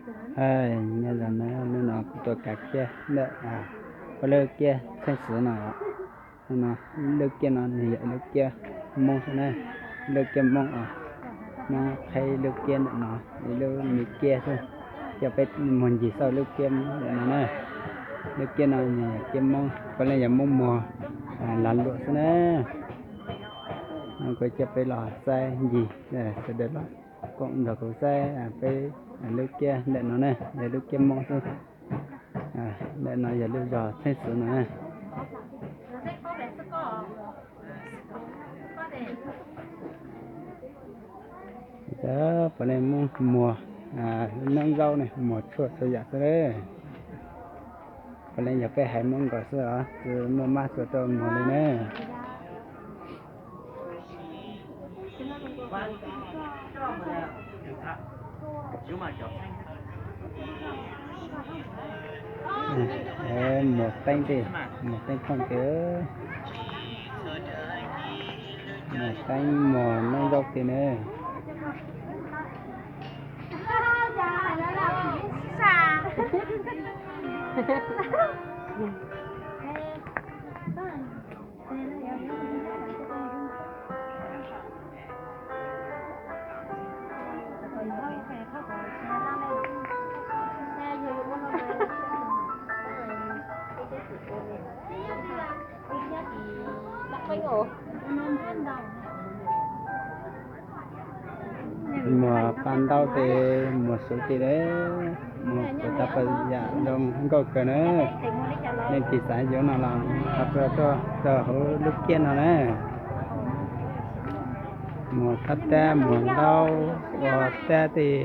Nyob zoo na, hnub no kuv tuaj kav kiab ntawm peb lub kiab Txheej Xwm no. Hnub no lub kiab no nws yog lub kiab Hmoob xwb na. Lub kiab Hmoob os, Hmoob qhib lub kiab ntawm no, ib lub me kiab xwb. Coj peb mus ncig xauj lub kiab ntawm no na. Lub kiab no nws yog kiab Hmoob, puav leej yog Hmoob muag lag luam xwb na. Kuv coj peb los saib ncig, sawv daws los koom nrog kuv saib peb lub kiab ntawm no na, yog lub kiab Hmoob xwb. Ntawm no yog lub zos Txheej Xwm no na. Puav leej Hmoob muag noob zaub ne, muag tshuaj txhua yam xwb. Puav leej yog peb haiv Hmoob nkaus xwb os, tsis muaj mab txua tuaj muag li na. Muag teeb tej, muag teeb thooj tej, muag teeb muag noob zaub tej na. Muag paj ntaub tej, muag suv tej, muag puas tas puas yam zoo nkauj kawg na. Leej twg xav yuav no los thov tuaj rau hauv lub kiab no na. Muag thab tab, muag ntaub, ua tab tej,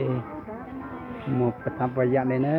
muag puas tas puas yam li na.